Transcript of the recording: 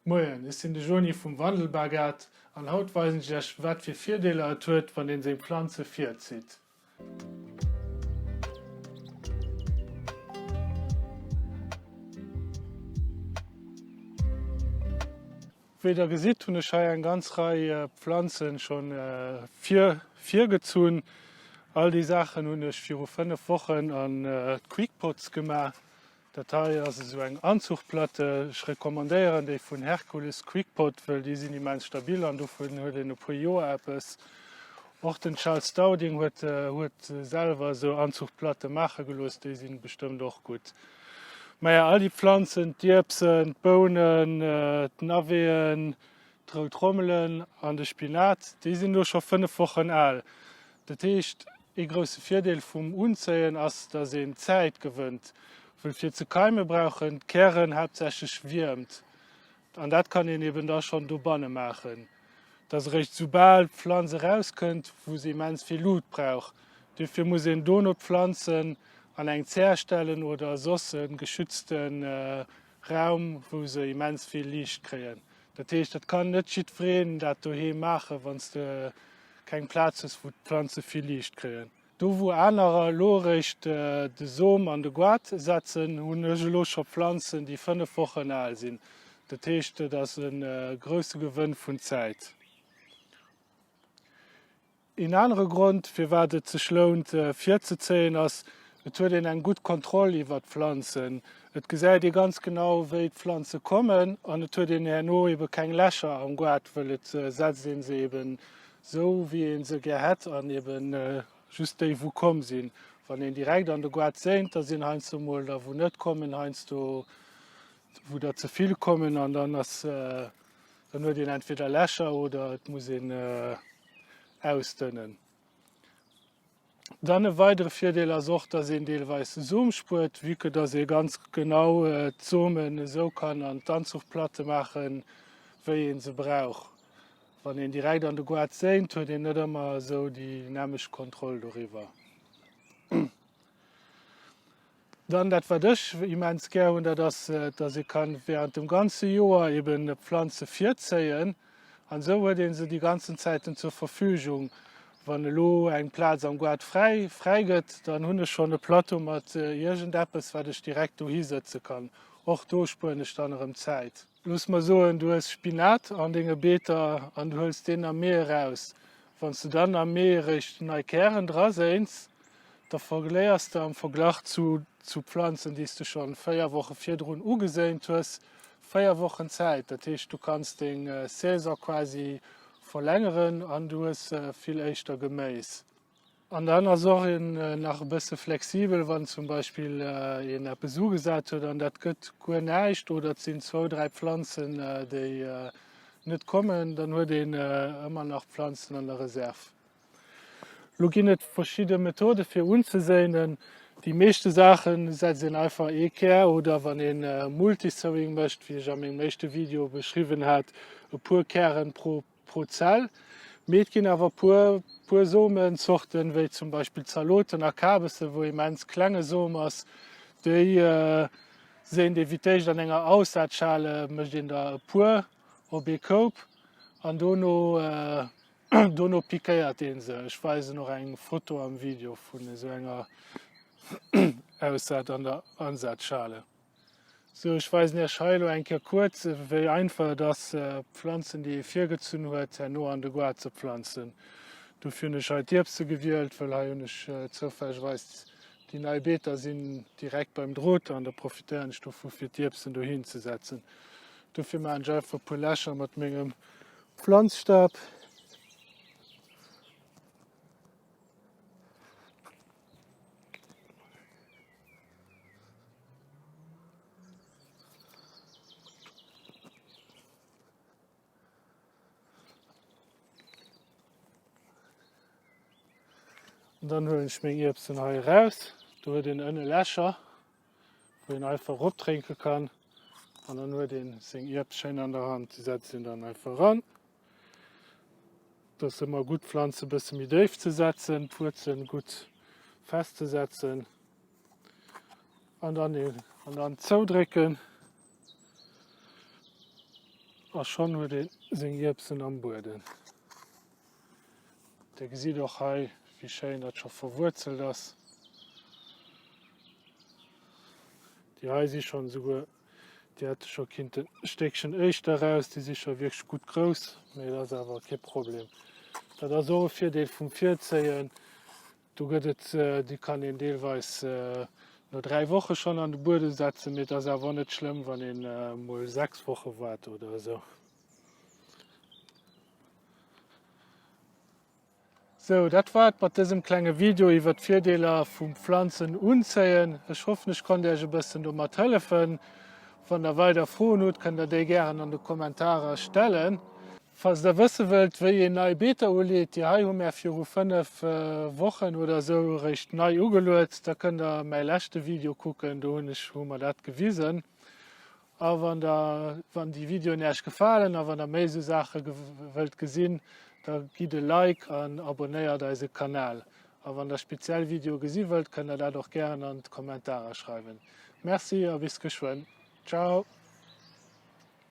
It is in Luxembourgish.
Moien, ech sinn de Joni vum Wandelbagaart an haut weisen ech iech wat fir Virdeeler et huet wann een seng Planze virzitt. Wéi der gesitt hunn ech hei eng ganz Rei Pflanzen schon vir virgezunn. All déi Saachen hunn ech viru 5 Wochen an d'Quickpots gemaach. Dat hei ass esou eng Anzuchplatte. Ech recommandéieren déi vun Hercules Quickpot, wëll déi sinn immens stabil an dovun huet een e puer Joer eppes. Och den Charles Dowding huet huet selwer esou Anzuchplatte maache gelooss, déi sinn bestëmmt och gutt. Maja, all déi Pflanzen, d'Ierbsen, d'Bounen, d'Naveten, d'rout Rommelen an de Spinat, déi sinn elo scho 5 Wochen al. Dat heescht, Ee grousse Virdeel vum Unzéien ass, dass een Zäit gewënnt, wëll fir ze keime brauchen d'Kären haaptsächlech Wiermt an dat kann een eben da schonn dobanne maachen. Et ass eréischt soubal d'Pflanz erauskënnt, wou se immens vill Lut brauch. Dofir muss een dono d'Pflanzen an eng Zär stellen oder soss e geschützte Raum, wou se immens vill Liicht kréien. Dat heescht, dat kann net jiddwereen dat doheem maachen, wann s de keng Plaz hues, wou d'Planze vill Liicht kréien. Do wou anerer elo eréischt de Som an de Goart setzen, hunn ech elo scho Planzen, déi 5 Wochen al sinn. Dat heescht, et ass e grousse Gewënn vun Zäit. Een anere Grond, firwat et sech lount virzezéien, ass, et huet een eng gutt Kontroll iwwer d'Pflanzen. Et gesäit ee ganz genau, wéi d'Pflanze kommen an et huet een herno ebe keng Lächer am Goart, wëll et setzt ee se eben esou, wéi ee se gär hätt an eben just déi, wou komm sinn. Wann een direkt an de Goart séint, da sinn heiansdo mol der, wou net kommen, heiansdo wou der ze vill kommen an dann ass, dann huet een entweder Lächer oder et muss een ausdënnen. Dann e weidere Virdeel ass och, dass een deelweis Som spuert, vue que dass ee ganz genau d'Somen esou kann an d'Anzuchplatte maachen, wéi ee se brauch. Wann een direkt an de Goart séint, huet een net ëmmer esou déi nämmeg Kontroll doriwwer. Dann dat wat ech immens gär hunn, dat ass, dass ee kann während dem ganze Joer eben Pflanze virzéien an esou huet ee se déi ganzen Zäiten zur Verfügung. Wann elo eng Plaz am Goart fräi fräi gëtt, dann hunn ech schonn e Plateau mat iergendeppes wat ech direkt dohi sëtze kann. Och do spueren ech dann erëm Zäit. Looss mer soen, du hues Spinat an denge Beeter an du hëls deen am Mee eraus. Wann s du dann am Mee eréischt nei Kären draséins, da verléiers de am Verglach zu zu Pflanzen, déi s du schonn 4 Woche virdrun ugeséint hues, 4 Wochen Zäit. Dat heescht, du kanns deng Saison quasi verlängeren an du hues vill éischter Geméis. An dann ass och een nach e bësse flexibel, wann zum Beispill een eppes ugesat huet an dat gëtt guer näischt oder et sinn zwou, dräi Pflanzen, déi net kommen, dann huet een ëmmer nach Pflanzen an der Reserve. Lo ginn et verschidde Methode fir unzeséinen. Déi meeschte Saache setzt een einfach ee Kär oder wann een Multisowing mécht, wéi ech a mengem éischte Video beschriwwen hat, e puer Kären pro pro Zell. Mee et ginn awer puer puer Somenzorten, wéi zum Beispill Zaloten a Kabessen, wou immens klenge Som ass. Déi séint ee fir d'éischt an enger Aussaatschale, mécht een der e puer op ee Koup an dono dono pikéiert ee se. Ech weisen och eng Foto am Video vun esou enger Aussaat an der Ansaatschale. Sou, ech weisen iech hei elo eng Kéier kuerz, wéi einfach et ass, Pflanzen, déi ee virgezunn huet, herno an de Goart ze pflanzen. Dofir hunn ech hei d'Ierbse gewielt, wëll hei hunn ech zoufällegerweis déi nei Beeter sinn direkt beim Drot an da profitéieren ech dovu fir d'Ierbsen dohin ze setzen. Dofir maachen ech einfach e puer Lächer mat mengem Pflanzstab. An dann huelen ech meng Ierbsen hei eraus. Do huet een ënne Lächer, wou een einfach eropdrénke kann. An dann huet een seng Ierbs schéin an der Hand. Déi setzt een dann einfach eran. Et ass ëmmer gutt d'Pflanze bësse méi déif ze setzen, d'Wuerzelen gutt festzesetzen an dann an dann zoudrécken. A schonn huet ee seng Ierbsen am Buedem. Dir gesitt och hei, wéi schéin dat scho verwuerzelt ass. Déi hei si schonn esouguer, déi hätte scho kinnten e Stéckchen éischter raus, déi si scho wierklech gutt grouss, mee dat ass awer kee Problem. Dat ass och e Virdeel vum Virzéien, do gëtt et, déi kann een deelweis no 3 Woche schonn an de Buedem setzen, mee et ass awer och net schlëmm, wann een emol 6 Woche waart oder esou. Sou, dat war et mat dësem klenge Video iwwer d'Virdeeler vum Pflanzen unzéien. Ech hoffen ech konnt Iech e bëssen domat hëllefen. Wann der weider Froen hutt, kënnt der déi gären an de Kommentarer stellen. Falls der wësse wëllt wéi een nei Beeter uleet, déi hei hu mär viru 5 Wochen oder sou eréischt nei ugeluet, da kënnt der mäi leschte Video kucken, do hunn ech hu mer dat gewisen. A wann der, wann déi Videoen Äech gefalen a wann der méi esou Saache wëllt gesinn, da gitt e Like an abonnéiert eise Kanal. A wann der speziell Videoe gesi wëllt, kënnt der dat och gären an d'Kommentarer schreiwen. Merci a bis geschwënn. Ciao!